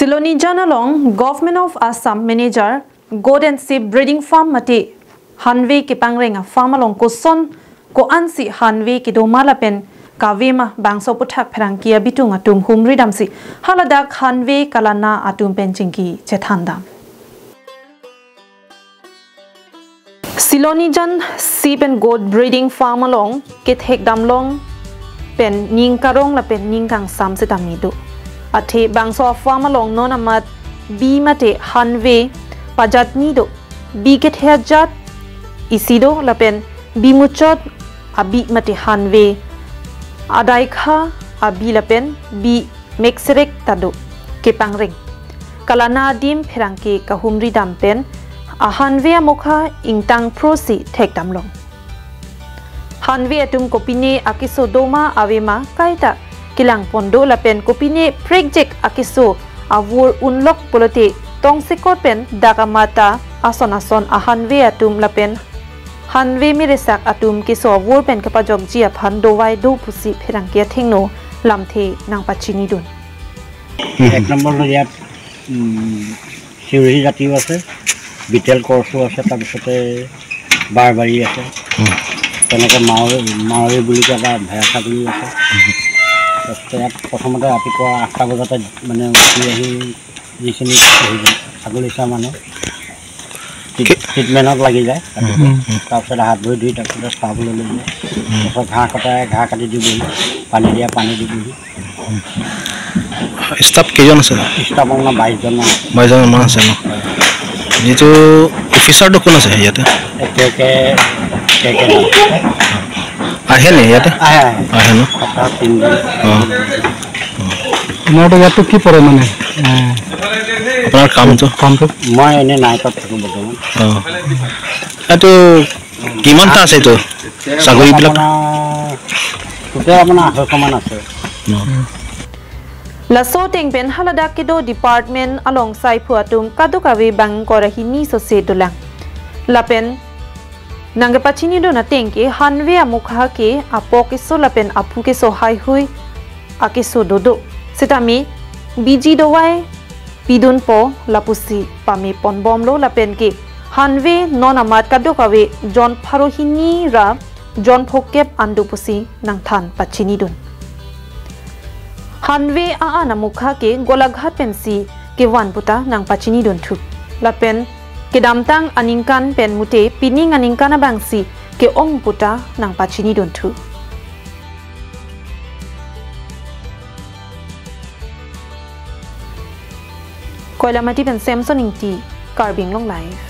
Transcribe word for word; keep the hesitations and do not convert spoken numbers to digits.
Silonijan along Government of Assam manager goat and sheep breeding farm mate hanve kepangreng a-farm along koson ko-ansi hanve kedoma lapen kavema bangso aphuthak pherangke abitung atum humri damsi haladak hanve kalana atum pen chingki chethan dam. Silonijan sheep and goat breeding farm along kethek damlong pen ning karong lapen ning kangsam setame do. Athe bangso a-farm along non amat bi mate hanve pajat ni do. Bi kethe ajat isi do lapen bi muchot abi mate hanve adaikha abi lapen bi mekserek ta do kepangreng. Kalana adim pherangke kahumri dam pen ahanve amokha ingtang phrosi thek damlong. Hanve atum kopine akeso doma avema kaita kelang pon do lapen kopine prekjek akeso avur unlok pulote tongsekot pen dak amata ason ason ahanve atum lapen hanve meresak atum keso avur pen kepajokji aphan dovai do pusi pherangke athengno lamthe nangpachinidun. এক নম্বৰ ইয়াত উম, চিউৰি জাতিও আছে, বিটেল কৰ্চো আছে, তাৰপিছতে বাৰবাৰী আছে। উম। তেনেকে মাউৰী, মাউৰী বুলি কয় এটা ভেড়া ছাগলীও আছে। তাৰপিছতে ইয়াত প্ৰথমতে ৰাতিপুৱা আঠটা বজাতে মানে উঠি আহি যিখিনি হেৰি ছাগলী চোৱা মানুহ ট্ৰি-, কি- ট্ৰিটমেণ্টত লাগি যায়। উম। তাৰপিছতে হাত ভৰি ধুই তাৰপিছতে চাবলৈ লৈ যায়। উম। তাৰপিছত ঘাঁহ কটাই ঘাঁহ কাটি দিবহি, পানী দিয়া পানী দিবহি। ষ্টাফ কেইজন আছে? ষ্টাফ আপোনাৰ বাইশজন মান আছে। বাইশজন মান আছে ন? যিটো অফিচাৰটো কোন আছে ইয়াতে? এ, কে কে, কে কে নাম। আহে নে ইয়াতে? আহে, আহে। আহে ন? সপ্তাহত তিনিদিন। অ। আপোনাৰতো ইয়াততো কি পৰে মানে? এ, আপোনাৰ কামটো? কামটো? মই এনে নাইটত থাকোঁ বৰ্তমান। অ। এইটো কিমানটা আছে এইটো? ছাগলীবিলাক? আপোনাৰ টোটেল আপোনাৰ আঢ়ৈশ মান আছে। অ। Laso ateng pen haladak kedo department along saiphu atum kadokave bang kora hini sose dolang. Lapen nangkepachinidun ateng ke hanve amokha ke apok keso lapen aphu keso haihui akeso dodo. Setame biji dovai pidunpo lapusi pame ponbomlo lapen ke hanve non amat kadokave jon pharo hini ra jon phokep an do pusi nangthan pachinidun. Hanve a-an amokha ke Golaghat pensi kevan puta nangpachinidun thu. Lapen kedamtang aningkan pen mute pining aningkan abangsi ke-ong puta nangpachinidun thu. Koilamati pen Samson Ingti, Karbi Anglong Live.